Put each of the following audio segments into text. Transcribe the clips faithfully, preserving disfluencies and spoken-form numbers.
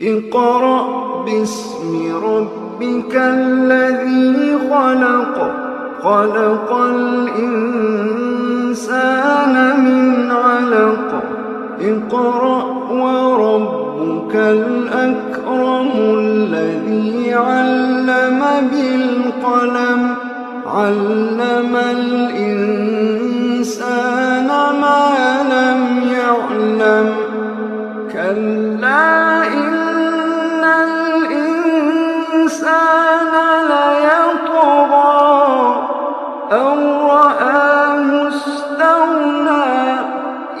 اقرأ باسم ربك الذي خلق، خلق الإنسان من علق، اقرأ وربك الأكرم الذي علم بالقلم، علم الإنسان ما لم يعلم، كلا إن الإنسان ليطغى أن رآه استغنى،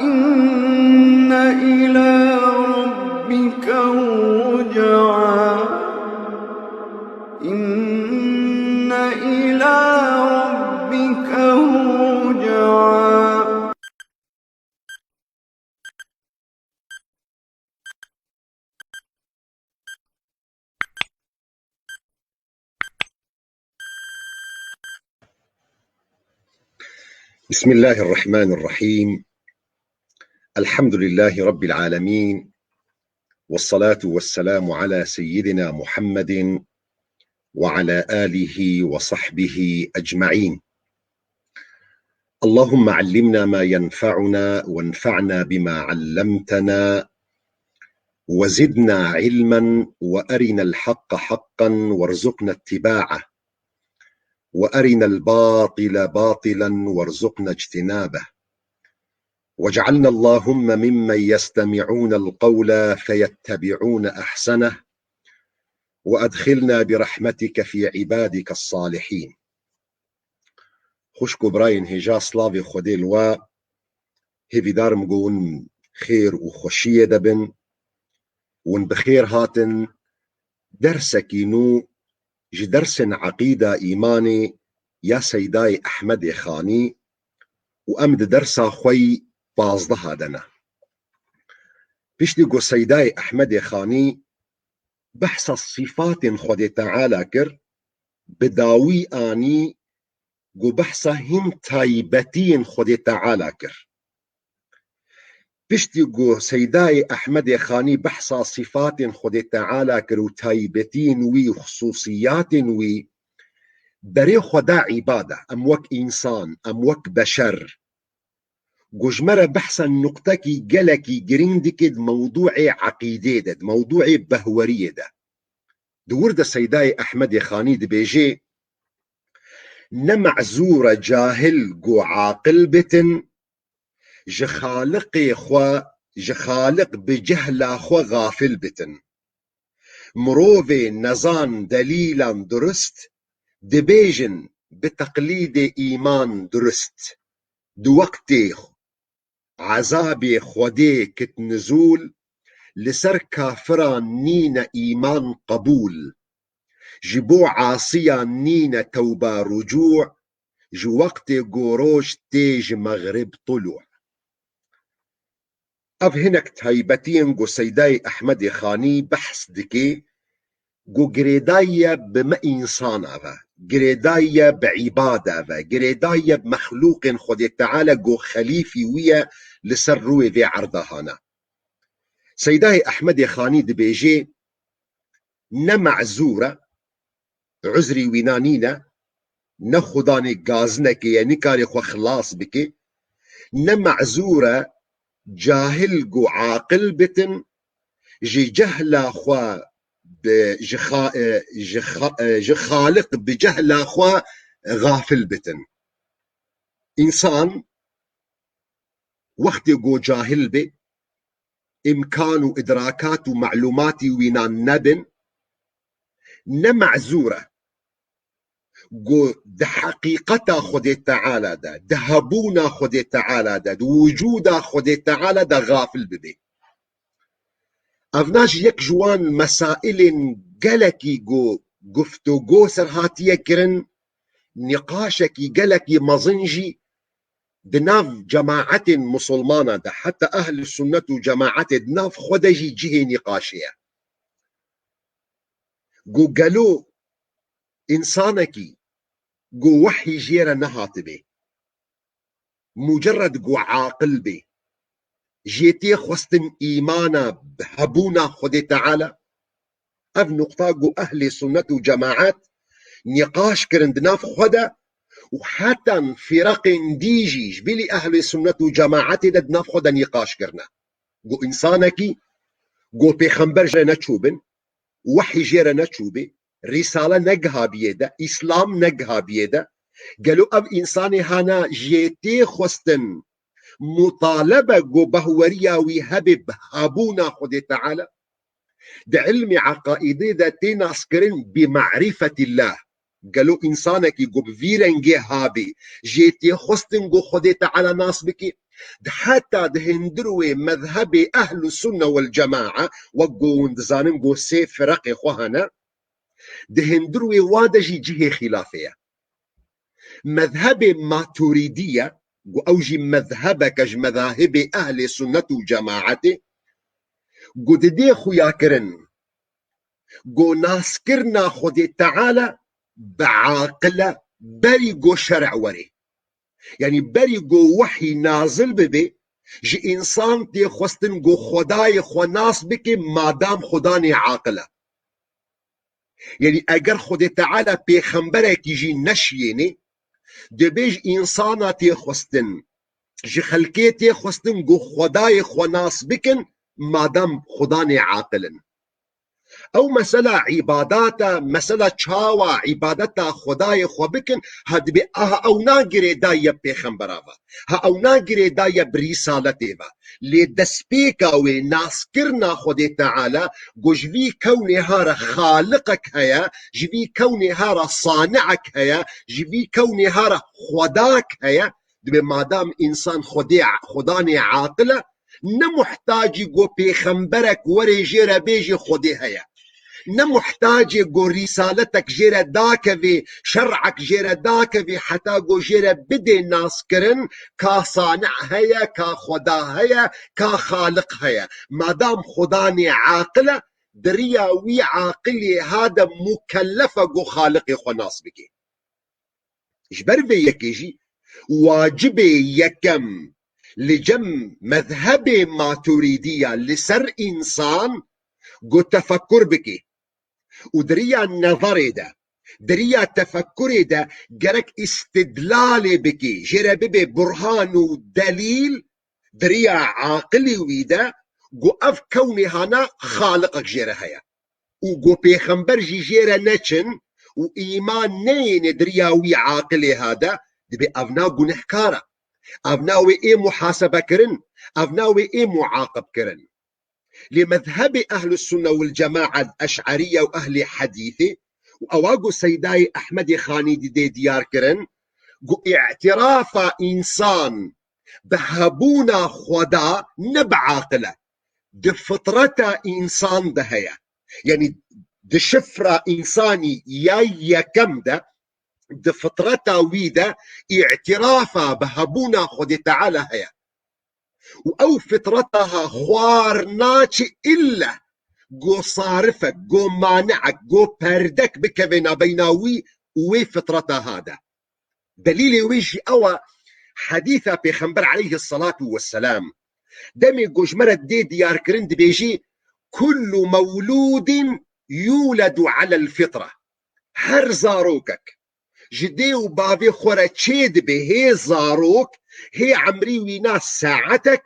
إن إلى ربك الرجعى، إن إلى ربك الرجعى. بسم الله الرحمن الرحيم. الحمد لله رب العالمين، والصلاة والسلام على سيدنا محمد وعلى آله وصحبه أجمعين. اللهم علمنا ما ينفعنا وانفعنا بما علمتنا وزدنا علما وأرنا الحق حقا وارزقنا اتباعه وأرنا الباطل باطلا وارزقنا اجتنابه واجعلنا اللهم ممن يستمعون القول فيتبعون أحسنه وأدخلنا برحمتك في عبادك الصالحين. Xwişk û birayên hêja, slavê Xwedê li we. Hêvîdar im ku hûn xêr û xweşiyê de bin. Hûn bi xêr hatin dersekî nû ji dersên eqîda, îmanê ya Seydayê Ehmedê Xanî û em di dersa xwe yî pazdeha de ne. Piştî ku Seydayê Ehmedê Xanî behsa sîfatên Xwedê Teala kir, bi dawî anî ku behsa hîn taybetiyên Xwedê Teala kir. Piştî ku Seydayê Ehmedê Xanî behsa sîfatên Xwedê Teala kir û taybetiyên wî û xisûsiyatên wî, berê xwe da îbada, em wek însan, em wek beşer, ku ji me re behsa nuqtekî gelekî girîng dike di mewdûê eqîdê de, di mewdûê behweriyê de. Di wir de Seydayê Ehmedê Xanî dibêje, ne mezûr e cahil ku aqil bitin, ji Xaliqê xwe, ji Xaliq bi cehla xwe xafil bitin. Mirovê nezan delîlan durist, dibêjin bi teqlîdê îman durist. Di wextê ezabê Xwedê kit nizûl, li ser kafiran nîne îman qebûl. Ji bo asiyan nîne tewba ricû, ji wextê ku roj tê ji mexrib tulû. Ev hinek taybetiyên ku Seydayê Ehmedê Xanî behs dike, ku girêdayî ye bi me însana ve, girêdayî ye bi îbada ve, girêdayî ye bi mexlûqên Xwedê Teala ku xelîfî wî ye li ser rûyê vê erda hana. Seydayê Ehmedê Xanî dibêje, ne mezûr e, uzrî wî na nîne, ne xudanê gazinekê ye, nikare xwe xilas bike, ne mezûr e cahil ku aqil bitin, ji cehla xwe bi, ji xa-, e, ji xa-, e, ji Xaliq bi cehla xwe xafil bitin. Însan wextê ku cahil be, îmkan û îdrakat û melûmatî wî nan nebin, ne mezûr e ku di heqîqeta Xwedê Teala de, di hebûna Xwedê Teala de, di wicûda Xwedê Teala de xafil bibe. Evna jî yek ji wan mesailên gelekî ku guftûgo ser hatiye kirin, nîqaşekî gelekî mezin jî di nav cemaetên musulmana de, heta ehl sunnet û cemaetê di nav xwe de jî cihê nîqaşê ye. Ku gelo însanekî ku wehî jê re nehatibe, mucerred ku aqil be, jê tê xwestin îmana bi hebûna Xwedê Teala, Ev nuqta ku ehlê sunnet û cemaet nîqaş kirin di nav xwe de û heta fireqên dî jî ji bilî ehlê sunnet û cemaetê de di nav xwe de nîqaş kirine. Ku însanekî ku pêxember jê re neçûbin, wehî jê re neçûbî, rîsale negihabiyê de, îslam negihabiyê de, gelo ev însanê hana jê tê xwestin mutalebe ku behweriya wî hebe bi hebûna Xwedê Teala? Di ilmê eqaîdê de tê naskirin bi marîfetillah. Gelo însanekî ku bi vî rengê habî jê tê xwestin ku Xwedê Teala nas bikî? Di heta di hindir wê mezhebê ehlu sunne wel cemaa, wek ku hûn dizanin ku sê fireqê xwe hene, di hindir wê wa de jî cihê xîlafê ye. Mezhebê Maturîdî ye, ku ew jî mezhebeke ji mezahibê ehlê sunnet û cemaetê, ku didê xuya kirin, ku naskirina Xwedê Teala bi aqil e, berî ku şer'e were. Yanî berî ku wehî nazil bibe, ji însan tê xwestin ku Xwedayê xwe nas bike, madam Xwedanê aqil e. Yanî eger Xwedê Teala pêxemberekî jî neşiyêne, dibê ji însana tê xwestin, ji xelkê tê xwestin ku Xwedayê xwe nas bikin, madam Xwedanê aqil in. Ew mesela îbadat e, mesela çawa îbadeta Xwedayê xwe bikin, ha dibê aha ew na girêdayî ye pêxembera ve. Ha ew na girêdayî ye bi rîsaletê ve. Lê destpêka wê naskirina Xwedê Teala, ku ji vî kewnê ha re xaliqek heye, ji vî kewnê ha re sani'ek heye, ji vî kewnê ha re xwedak heye, dibê madam însan Xwedê, Xwedanê aqil e, ne muhtacî ku pêxemberek were jê re bêjê Xwedê heye. Ne muhtacê ku rîsaletek jê re dakevê, şer'ek jê re dakevê, heta ku jê re bidê naskirin, ka sani' heye, ka Xweda heye, ka xaliq heye. Madam Xwedanê aqil e, di riya wî aqilê ha de mukellef e ku xaliqê xwe nas bike. Ji ber vê yekê jî wacibê yekem li cem mezhebê Maturîdî ya li ser însan ku tefekkur bike û di riya nezerê de, di riya tefekkurê de gerek îstidlalê bike, jê re bibe burhan û delîl, di riya aqilê wî de, ku ev kewnê hana xaliqek jê re heye û ku pêxember jî jê re neçin û îman neyêne di riya wî aqilê ha de, dibê ev na gunehkar e. Ev na wê ê muhasebe kirin, ev na wê ê muaqib kirin. Lê mezhebê ehlus sunne wel cemaa, eş'eriye û ehlê hedîsê û ewa ku Seydayê Ehmedê Xanî didê diyar kirin, ku îtirafa însan bi hebûna Xweda ne bi aqil e. Di fitreta însan de heye. Yanî di şifra însanî ya yekem de, di fitreta wî de îtirafa bi hebûna Xwedê Teala heye. Û ew fitreta ha xwar naçe ille go sarifek, go mani'ek, go perdek bikeve nabeyna wî û wê fitreta ha de. Delîlê wê jî ew e, hedîsa Pêxember aleyhisselatu vesselam. Demê ku ji me re dê diyarkirin dibêjî, "Kullu mewlûdin yûledu alel fitra." Her zarokek ji dê û bavê xwe re çê dibe, hê zarok, hê emrî wî na saetek,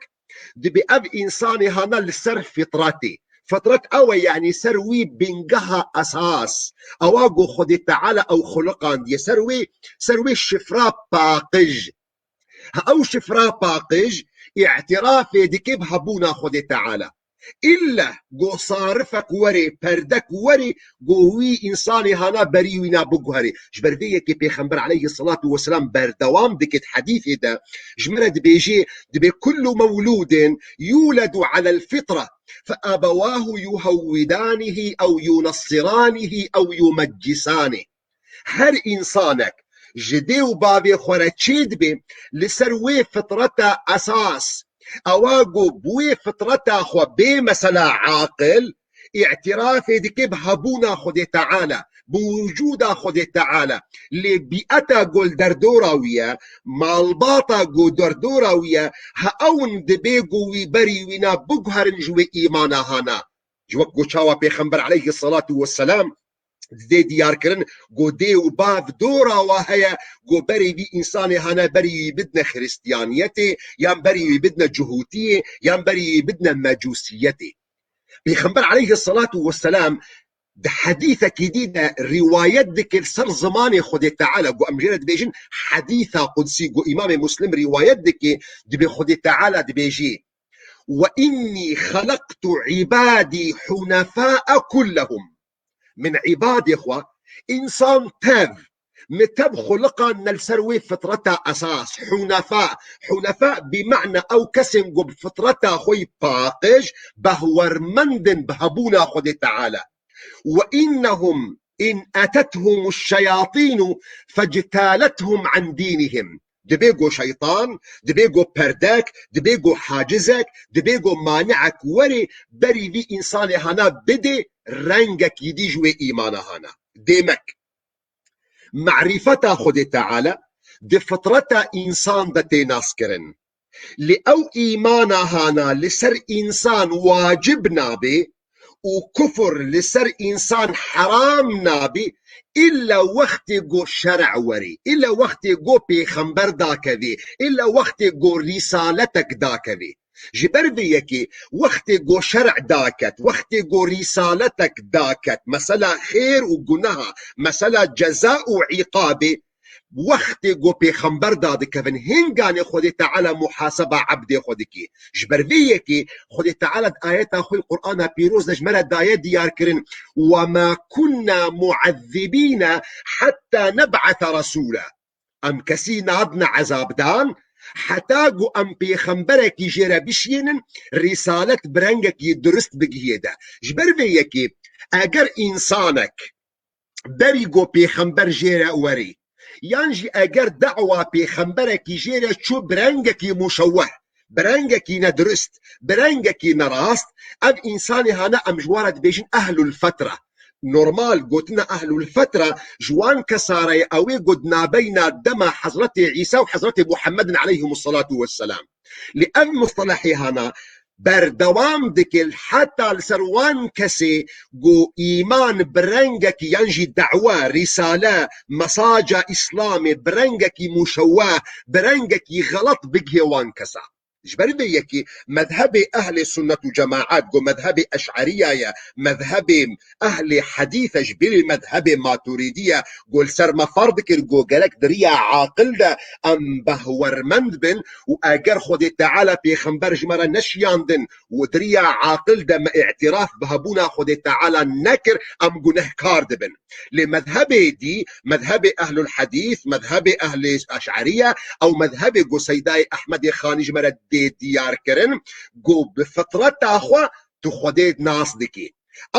dibê ev însanê hana li ser fitretê. Fitret ew e, yanî ser wî bingeha esas. Ewa ku Xwedê Teala ew xuliqandiye. Ser wê, ser wê şifra paqij. Ha ew şifra paqij îtirafê dike bi hebûna Xwedê Teala. Îlle go sarifek were, perdek were, go wî însanê hana berî wîna biguherê. Ji ber vê yekê Pêxember aleyhisselatu vesselam berdewam dike di hedîsê de, ji me re dibêje, dibê, "Kullu mewlûdin yûledu alel fitra, fe abewahu yuhewwidanihi ew yunassiranihi ew yumeccisanihi." Her însanek ji dê û bavê xwe re çê dibe, li ser wê fitreta esas, ewa ku bi wê fitreta xwe bê mesela aqil, îtirafê dike bi hebûna Xwedê Teala, bi wicûda Xwedê Teala, lê bîeta ku li derdora wî ye, malbata ku derdora wî ye, ha ew in dibê ku wî berî wîna biguherin ji wê îmana hana. Ji wek ku çawa Pêxember aleyhisselatu vesselam dê diyar kirin, ku dê û bav dora wa heye, ku berî vî însanê hane berî wî bidine Xristiyaniyetê, yan berî wî bidine Cihûtiyê, yan berî wî bidine Mecûsiyetê. Pêxember aleyhisselatu vesselam di hedîsekî dî de rîwayet dike ser zimanê Xwedê Teala, ku em jê re dibêjin hedîsa qudsî, ku Îmamê Muslim rîwayet dike, dibê Xwedê Teala dibêjî: "Ve innî xelaqtu îbadî hunefâe kullehum." Min îbadê xwe, însan tev, min tev xuliqandine li ser wê fitreta esas, hunefa. Hunefa bi mane ew kesên ku bi fitreta xwe yî paqij, behwermend in bi hebûna Xwedê Teala. "Ve innehum in etethum şeyatînu fectalethum an dînihim." Dibê ku şeytan, dibê ku perdek, dibê ku hacizek, dibê ku mani'ek were, berî vî însanê hana bidê rengekî dî ji wê îmana hana. Demek, marîfeta Xwedê Teala di fitreta însan de tê naskirin. Lê ew îmana hana li ser însan wacib nabe û kufr li ser însan heram nabe, îlla wextê ku şer'a were, îlla wextê ku pêxember dakeve, îlla wextê ku rîsaletek dakeve. Ji ber vê yekê wextê ku şer'a daket, wextê ku rîsaletek daket, mesela xêr û guneha, mesela ceza û îqabê, wextê ku pêxember dadikevin, hinganê Xwedê Teala muhaseba ebdê xwe dike. Ji ber vê yekê Xwedê Teala di ayeta xwe Qur'ana pîroz de ji me re daye diyar kirin: "Ve ma kunna mu'ezzibîne hetta neb'ese resûla." Em kesî nadine ezabdan, heta ku em pêxemberekî jê re bişiyênin, rîsalet bi rengekî durist bigihê de. Ji ber vê yekê, eger însanek berî ku pêxember jê re werî, yan jî eger dawa pêxemberekî jê re çû bi rengekî muşewweh, bi rengekî nedurist, bi rengekî nerast, ev însanê hane em ji wan re dibêjin ehlul fetre. Normal, gotina ehlul fetre ji wan kesa re ye, ew ê ku di nabeyna dema Hezretê Îsa û Hezretê Muhemmedin aleyhimussalatu vesselam. Lê ev mustelehê hana berdewam dike heta li ser wan kesê ku îman bi rengekî yan jî dawe, rîsale, mesaja Îslamê bi rengekî muşewweh, bi rengekî xelet bigihê wan kesa. Ji ber vê yekê mezhebê ehlê sunnet û cemaat, ku mezhebê eş'eriya ye, mezhebê ehlê hedîs e, ji bilî mezhebê maturîdî ye, ku li ser me ferz dikir, ku gerek di riya aqil de em behwermend bin û eger Xwedê Teala pêxember ji me re neşiyandin û di riya aqil de me îtiraf bi hebûna Xwedê Teala nekir, em gunehkar dibin. Lê mezhebê dî, mezhebê ehlul hedîs, mezhebê ehlê eş'eriye, ew mezhebê ku Seydayê Ehmedê Xanî ji me re dê diyar kirin, ku bi fitreta xwe tu Xwedê nas dikî.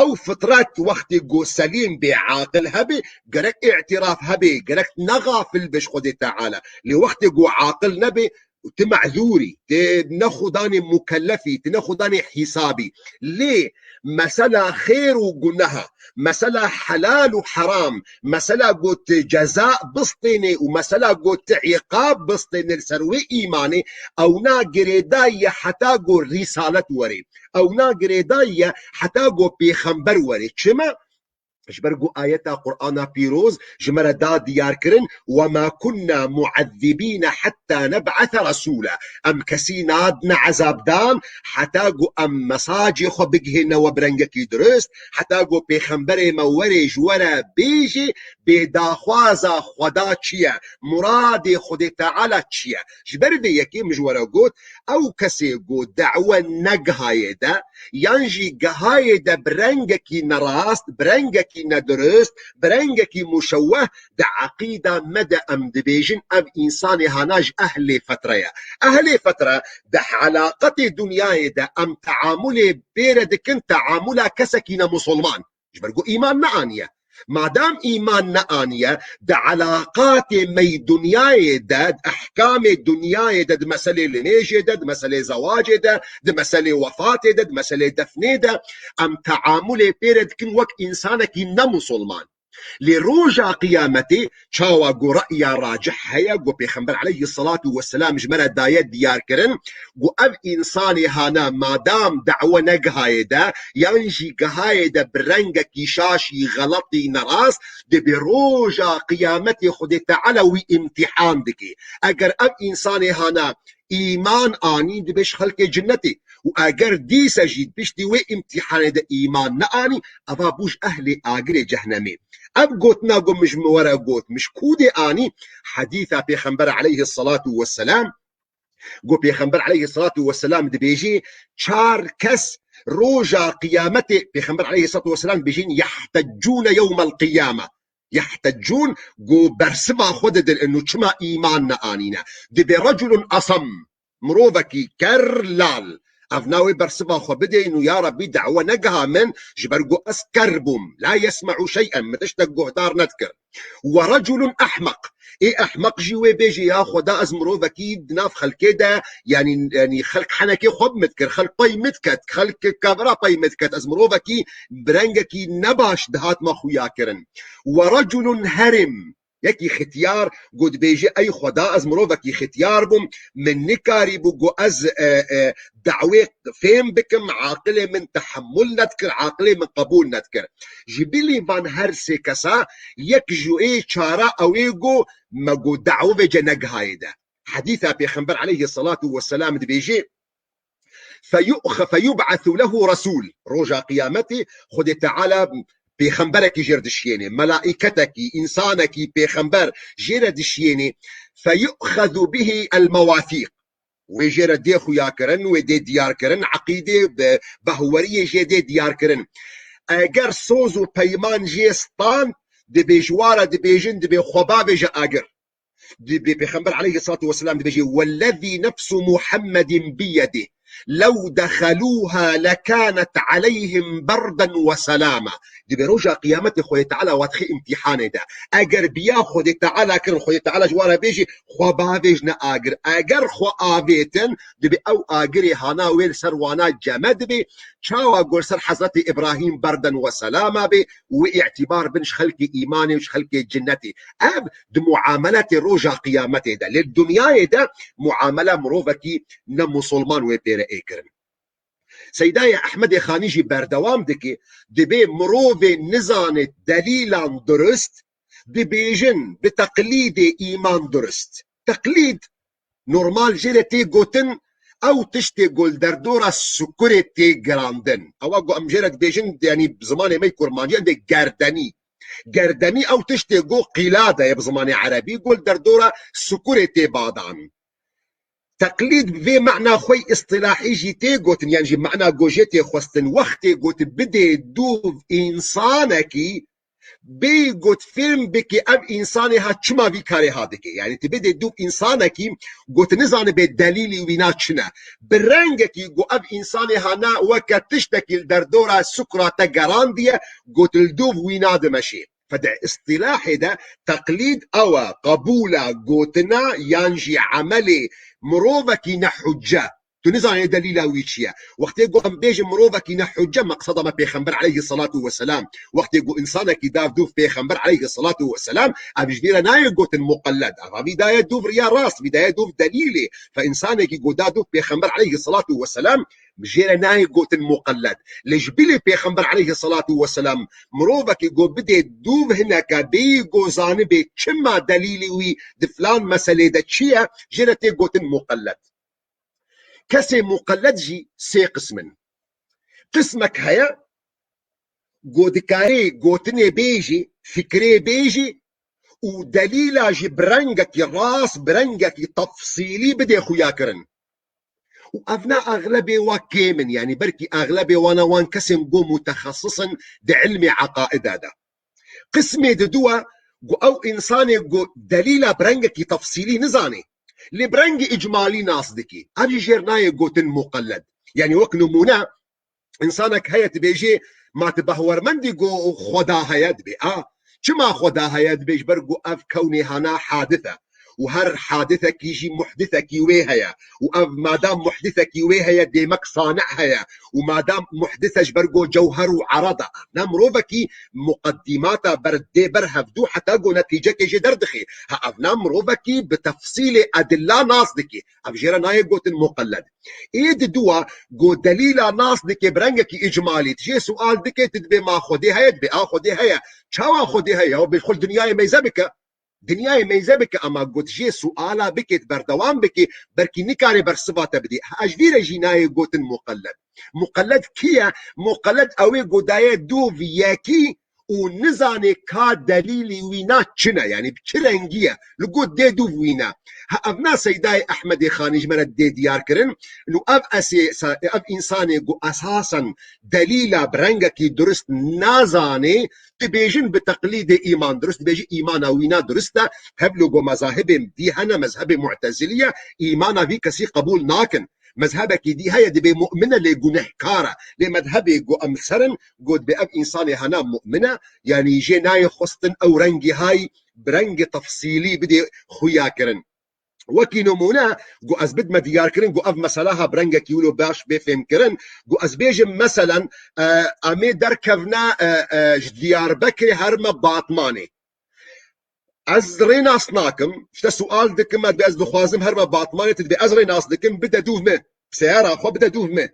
Ew fitret wextê ku selîm bê, aqil hebe, gerek îtiraf hebe, gerek nexafil be ji Xwedê Teala. Lê wextê ku aqil nebe, tu mezûr î, tu ne xudanê mukellef î, tu ne xudanê hîsab î. Lê mesela xêr û guneha, mesela helal û heram, mesela ku tu ceza bistênê û mesela ku tu îqab bistênê li ser wê îmanê, ewna girêdayî ye heta ku rîsalet were. Ewna girêdayî ye heta ku pêxember were. Çima? Ji ber ku ayeta Qur'ana pîroz ji me re da diyar kirin: "Ve ma kunna mu'ezzibîne hetta neb'ese resûla." Em kesî nadine ezabdan heta ku em mesajê xwe bigihêne we bi rengekî durist, heta ku pêxemberê me were ji we re bêjê bê daxwaza Xweda çi ye, muradê Xwedê Teala çi ye. Ji ber vê yekê min ji we re got, ew kesê ku dawe negihayê de, yan jî gehayê de bi rengekî nerast, bi rengekî nedurist, bi rengekî muşewweh di eqîda me de em dibêjin, ev însanê hana ji ehlê fetre ye. Ehlê fetre di elaqetê dinyayê de em teamulê pê re dikin, teamula kesekî ne musulman. Ji ber ku îman neaniye. Madam îman neaniye, di elaqatê me yê dinyayê de, di ehkamê dinyayê de, di meselê linêjê de, di meselê zewacê de, di meselê wefatê de, di meselê defnê de, em teamulê pê re dikin wek însanekî ne musulman. Lê roja qiyametê çawa ku re'ya racih heye, ku Pêxember aleyhisselatu vesselam ji me re daye diyar kirin, ku ev însanê hana madam dawe negihaye de, yan jî gihaye de bi rengekî şaşî, xeletî, nerast, dibê roja qiyametê Xwedê Teala wî îmtîhan dike. Eger ev însanê hana îman anî, dibe ji xelkê cinnetê. Û eger dîse jî piştî wê îmtîhanê de îman neanî, eva bû ji ehlê agirê cehnemê. Ev gotina ku min ji min were got, min ji kûdê anî? Hedîsa Pêxember aleyhisselatu vesselam, ku Pêxember aleyhisselatu vesselam dibêjê, çar kes roja qiyametê, Pêxember aleyhisselatu vesselam dibêjin, "Yehteccûne yewmel qiyame." Yehteccûn, ku bersiva xwe didin, inu çima îman neanîne. Dibê reculun asam, mirovekî ker lal. Ev navê bersiva xwe bidê, inu ya Rebbî dawe negiha min, ji ber ku ez ker bûm. La yesme'u şey'en, min tiştek guhdar nedikir. Ve reculun ehmeq. Ê ehmeq jî wê bêjê, ya Xweda, ez mirovekî di nav xelkê de, yanî, yanî xelk henekê xwe bi min dikir, xelk pey min diket, xelk kevira pey min diket, ez mirovekî bi rengekî nebaş dihatma xuya kirin. Ve reculun herim. Yekî xityar ku dibêje, ey Xweda, ez mirovekî xityar bûm, min nikarîbû ku ez, e, e, dawê fêm bikim, aqilê min tehemul nedikir, aqilê min qebûl nedikir. Ji bilî van her sê kesa yek ji ê çara ew ê ku me ku dawe vêce negihayê de. Hedîsa Pêxember aleyhisselatu vesselam dibêje, "Feyu'xe-, feyub'asu lehu resûl." Roja qiyametê Xwedê Teala pêxemberekî jêr dişiyênê, melaîketekî, însanekî, pêxember jêre dişiyênê. "Feyu'xezu bihi el-mewâthîq." Wê jê re dê xuya kirin, wê dê diyar kirin, eqîdê, be-, behweriyê jê dê diyar kirin. Eger soz û peyman jê stand, dibê ji wa re dibêjin, dibê xwe bavêje agir. Dibê Pêxember aleyhissalatu vesselam dibêje, "Wellezî nefsu Muhammedin biyedih, lew dexelûha lekanet aleyhim berden ve selama." Dibê roja qiyametê Xwedê Teala wa dixê îmtîhanê de. Eger biya Xwedê Teala kirin, Xwedê Teala ji wa re bêjî, xwe bavêjne agir. Eger xwe avêtin, dibê ew agirê hana wê li ser wana ceme dibê, çawa ku li ser Hezretî Îbrahîm berden ve selama bê, wê îtîbar bin ji xelkê îmanê û ji xelkê cinnetê. Ev di muameletê roja qiyametê de. Lê di dinyayê de muamele mirovekî ne musulman wê pê re ê kirin. Seydayê Ehmedê Xanî jî berdewam dike, dibê mirovê nizane delîlan durist, dibêjin bi teqlîdê îman durist. Teqlîd normal jê re tê gotin, ew tiştê ku li derdora sikurê tê girandin. Ewa ku em jê re dibêjin, yanî bi zimanê me yê kurmancî, em dê gerdenî. Gerdenî ew tiştê ku qîlade ye bi zimanê erebî, ku li derdora sikurê tê badan. Teqlîd bi vê mena xwe îstilahî jî tê gotin, yan jî mena ku jê tê xwestin, wextê ku tu bidê dûv însanekî, bê got fêm bikî ev însanê ha çima vî karê ha dike. Yanî tu bidê dûv însanekî, got nizanibê delîlî wîna çi ne. Bi rengekî got ev însanê ha ne weke tiştekî li derdora sukra te gerandiye, got li dûv wîna dimeşê. Fe di îstilahê de teqlîd ew e, qebûla gotina yan jî emelê mirovekî ne hucce. Tu nizanî delîla wî çi ye. Wextê ku em bêjin mirovekî ne hucce, meqseda me Pêxember aleyhisselatu vesselam. Wextê ku însanekî da dûv Pêxember aleyhisselatu vesselam, ev ji vî re nayê gotin muqelled. Ev vî daye dûv riya rast, vî daye dûv delîlê. Fe însanekî ku da dûv Pêxember aleyhisselatu vesselam, jê re nayê gotin muqelled. Lê ji bilî Pêxember aleyhisselatu vesselam mirovekî ku bidê dûv hineke bêyî ku zanibê çima delîlî wî di filan meselê de çi ye, jê re tê gotin muqelled. Kesê muqelled jî sê qism in. Qismek heye, ku dikarê gotinê bêjî, fikrê bêjî û delîla jî bi rengekî rast, bi rengekî tefsîlî bidê xuya kirin. Û evna exlebê wa kêm in, yanî belkî exlebê wana wan kesên ku mutexesis in di ilmê eqaida de. Qismê didu e, ku ew însanê ku delîla bi rengekî tefsîlî nizanê, lê bi rengî îcmalî nas dikî. Ev jî jêr nayê gotin muqelled. Yanî wek nimûne, însanek heye dibêjê, ma tu behwermendî ku Xweda heye? Dibê, a, çima Xweda heye? Dibê, ji ber ku ev kewnê hana hadis e. û her hadisekî jî muhdisekî wê heye. Û ev madam muhdisekî wê heye, demek sani heye. Û madam muhdise ji ber ku cewher û erad e. Evna mirovekî muqeddîmata ber dê ber hevdû heta ku netîcekê jê derdixê. Ha, evna mirovekî bi tefsîlê edilla nas dike. Ev jê re nayê gotin muqelled. Ê di dua ku delîla nas dike bi rengekî îcmalî. Jê sual dike, tu dibê ma Xwedê heye, dibê a Xwedê heye. Çawa Xwedê heye? Ew bê xwe li dinyayê meyze bike. Dinyayê meyze bike, ama got jê suala bike, berdewam bike, belkî nikare bersiva te bidê. Ha, ji vî re jî nayê gotin muqelled. Muqelled kî ye? Muqelled ew ê ku daye dûv yekî û nizanê ka delîlî wî na çi ne, yanî bi çi rengî ye, li got dê dûv wî ne. Ha, evna Seydayê Ehmedê Xanî ji me re dê diyar kirin. Û ev esê, ev însanê ku esasen delîla bi rengekî durist nazanê, dibêjin bi teqlîdê îman durist, dibêjin îmana wî na durist e, heblo ku mezahibên dî hene, mezhebê Mu'tezilî ye, îmana vî kesî qebûl nakin. Mezhebekî dî heye, dibê mu'min e lê gunehkar e. Lê mezhebê ku em li ser in, got dibê ev însanê hena mu'min e, yanî jê nayê xwestin ew rengî hay bi rengê tefsîlî bidê xuya kirin. Wekî nimûne, ku ez bidme diyarkirin, ku ev mesela ha bi rengekî wilo baş bê fêmkirin, ku ez bêjim, meselen, e, em ê derkevne, e, e, ji Diyarbekirê herime Batmanê. Ez rê nas nakim, ji te sual dikim, ez, ez dixwazim herime Batmanê, tu dibê ez rê nas dikim, bide dûv min. Seyara xwe bide dûv min.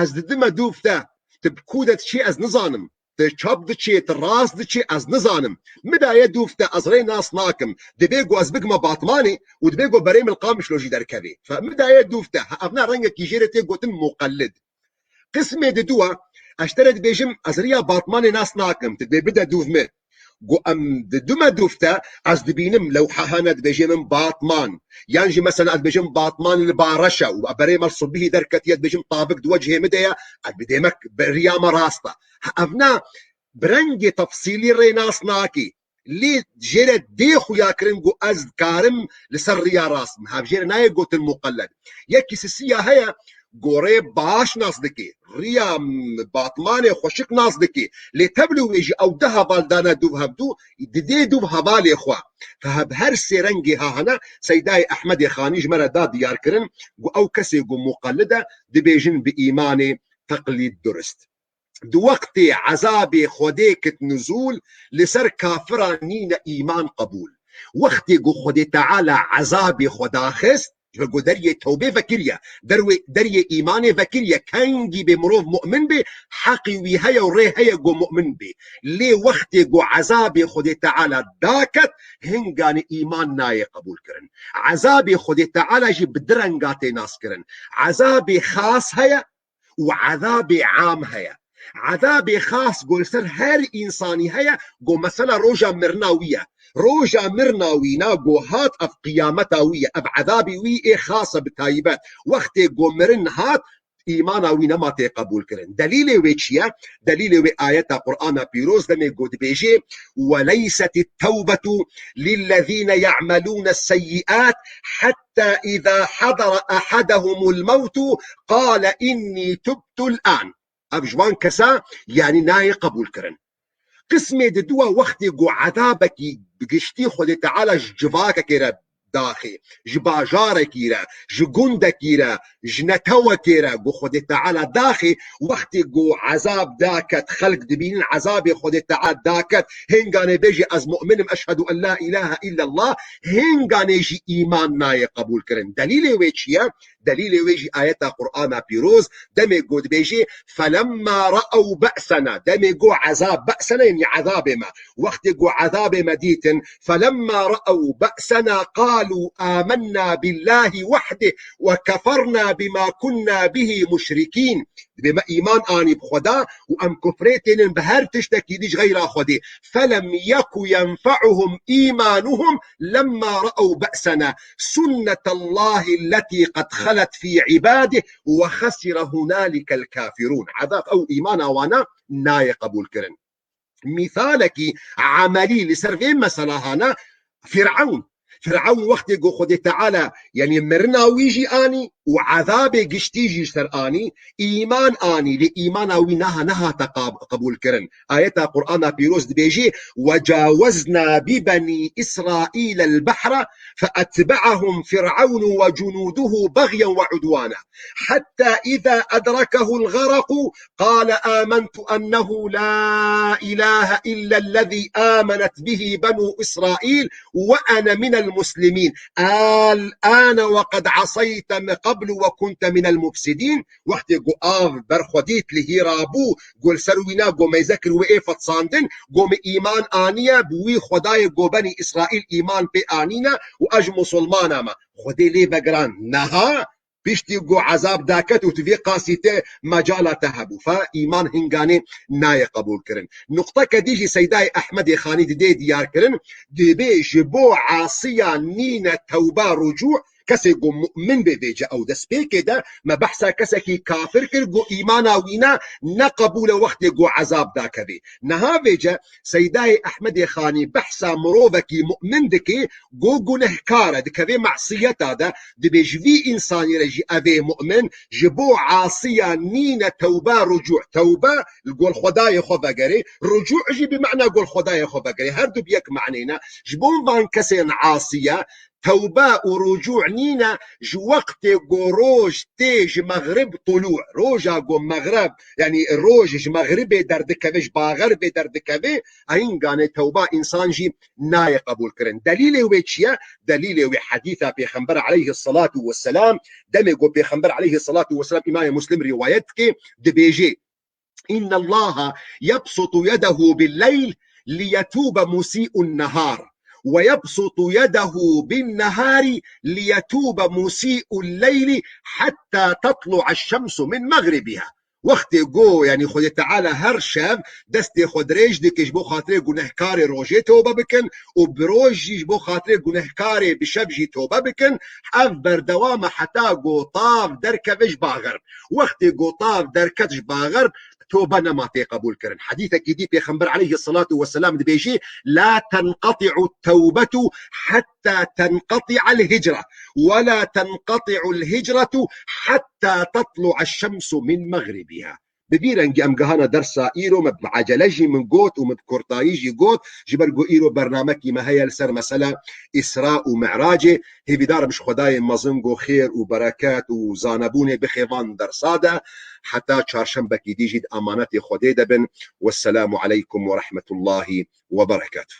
Ez didime dûv te, tu bi ku de diçî ez nizanim. Tu çap diçê, tu rast diçê, ez nizanim. Min daye dûv te, ez rê nas nakim. Dibê ku ez bigime Batmanê û dibê ku berê min li Qamişlo jî derkevê. Fe min daye dûv te. Ha, ev ne rengekî jê re tê gotin muqellid. Qismê di dua, ez ji te re dibêjim, ez riya Batmanê nas nakim. Tu dibê bide dûv min. Ku em didime dûv te, ez dibînim lewha hene dibêjê min Batman. Yan jî mesela ez dibêjim Batman li Bareş e û berê me li Subihî derketiye, dibêjim tavik di wecihê min de ye, ez bi demek bi riya me rast e. Ha, ev ne bi rengê tefsîlî rê nas nakî. Lê jê re dê xuya kirin ku ez dikarim li ser riya rast bim. Hev jê re nayê gotin muqelled. Yekî sisiya heye, gorê baş nas dikê. Riya Batmanê xweşik nas dikê. Lê tevlî wê jî ew du heval dane dûv hevdû, didê dûv hevalê xwe. Fe hev her sê rengê ha hene, Seydayê Ehmedê Xanî ji me re da diyar kirin ku ew kesê ku muqellid e, dibêjin bi îmanê teqlîd durist. Di wextê ezabê Xwedê kit nuzûl, li ser kafiran nîne îman qebûl. Wextê ku Xwedê Teala ezabê xwe daxist, ji ber ku deriyê tewbê vekiriye, derwê, deriyê îmanê vekiriye, kengî bê mirov mu'min bê, heqî wî heye û rê heye ku mu'min bê. Lê wextê ku ezabê Xwedê Teala daket, hinganê îman nayê qebûl kirin. Ezabê Xwedê Teala jî bi du renga tê nas kirin. Ezabê xas heye, û ezabê am heye. Ezabê xas ku li ser her însanî heye, ku mesela roja mirina wî ye. Roja mirina wî na ku hat ev qiyameta wî ye. Ev ezabê wî ê xas e bi taybet. Wextê ku mirin hat, îmana wî nema tê qebûl kirin. Delîlê wê çi ye? Delîlê wê ayeta Qur'ana pîroz demê ku dibêjê, وليست التوبة للذين يعملون السيئات حتى إذا حضر أحدهم الموت قال إني تبت الآن. Ev ji wan kesa, yanî nayê qebûl kirin. Qismê di dua wextê ku ezabekî bi giştî Xwedê Teala ji civakekê re daxê, ji bajarekî re, ji gundekî re, ji netewekê re, ku Xwedê Teala daxê, wextê ku ezab daket, xelk dibînin ezabê Xwedê Teala daket, hinganê bêjî ez mu'min im, eşhedû en la ilahe illallah, hinganê jî îman nayê qebûl kirin. Delîlê wê çi ye? Delîlê wê jî ayeta Qur'ana pîroz, demê ku dibêjê, فلما رأوا بأسنا، demê ku ezab, be'sena, yanî ezabê me, wextê ku ezabê me dîtin, فلما رأوا بأسنا قالوا آمنا بالله وحده وكفرنا بما كنا به مشركين. Dibê me îman anî bi Xweda û em kufrê tênin bi her tiştekî dî ji xeyra Xwedê. فلم يك ينفعهم إيمانهم لما رأوا بأسنا سنة الله التي قد خلت في عباده وخسر هنالك الكافرون. Ezab ew îmana wana nayê qebûl kirin. Mîsalekî emelî li ser vê mesela hana Firawn. Firawn wextê ku Xwedê Teala Yanî mirina wî jî anî û ezabê giştî jî ser anî, îman anî, lê îmana wî neha, nehate qab-, qebûl kirin. Ayeta Qur'ana Pîroz dibêjî: "وجاوزنا ببني إسرائيل البحر فأتبعهم فرعون وجنوده بغيا وعدوانا حتى إذا أدركه الغرق قال آمنت أنه لا إله إلا الذي آمنت به بنو إسرائيل وأنا من المسلمين الآن وقد عصيت من قبل وكنت من المفسدين." Wextê ku av ber xwe dît, li hîra bû, ku li ser wîna ku meyze kir wê ê fetsandin, ku min îman aniye, bi wî Xwedayê ku benî Îsraîl îman pê anîne û ez ji musulmana me. Xwedê lê vegiran. Neha, piştî ku ezab daket û tu vê qasî te mecala te hebû. Fa îman hinganê nayê qebûl kirin. Nuqteke dî jî Seydayê Ehmedê Xanî didê diyar kirin, dibê ji bo asiya nîne tewba rûcû, kesê ku mu'min bê vêce ew destpêkê de, me behsa kesekî kafir kir, ku îmana wîna ne qebûl e wextê ku ezab dakevê. Niha vêce Seydayê Ehmedê Xanî behsa mirovekî mu'min dike, ku gunehkar e, dikevê masiyeta de, dibê ji vî însanî re jî evê mu'min, ji bo asiya nîne tewbe rûcû, tewbe li gol Xwedayê xwe vegerê, rûcû jî bi mana gol Xwedayê xwe vegerê. Her du bi yek manê ne. Ji bo van kesên asiye, tewbe û rûcû nîne, ji wextê ku roj tê ji mexrib tulû, roja ku mexrib, yanî roj ji mexribê derdikeve, ji baxerbê derdikeve, hingane tewba însan jî nayê qebûl kirin. Delîlê wê çi ye? Delîlê wê hedîsa Pêxember aleyhisselatu vesselam, demê ku Pêxember aleyhisselatu vesselam, Îmamê Muslim rîwayet dike, dibêje: إن الله يبسط يده بالليل ليتوب مسيء النهار ويبسط يده بالنهار ليتوب مسيء الليل حتى تطلع الشمس من مغربها. Wextê ku, yanî Xwedê Teala her şev destê xwe dirêj dike ji bo xatirê gunehkarê rojê tobe bikin û bi roj jî ji bo xatirê gunehkarê bi şev jî tobe bikin, ev berdewam e heta ku tav derkeve ji baxerb. Wextê ku tav derket ji baxerb, tobe nema tê qebûl kirin. Hedîsekî dî Pêxember aleyhisselatu vesselam dibêjî: لا تنقطع التوبة حتى تنقطع الهجرة ولا تنقطع الهجرة حتى تطلع الشمس من مغربها. Bi vî rengî em gihana dersa îro, me bi ecele jî min got û min bi kurtayî jî got, ji ber ku îro bernamekî me heye li ser mesela Îsra û Mi'racê. Hêvîdar im ji Xwedayê mezin ku xêr û bereket û zanebûnê bixê van dersa de. Heta çarşembekî dî jî di emanetê Xwedê de bin. Wesselamu aleykum ve rahmetullahi ve berekatuh.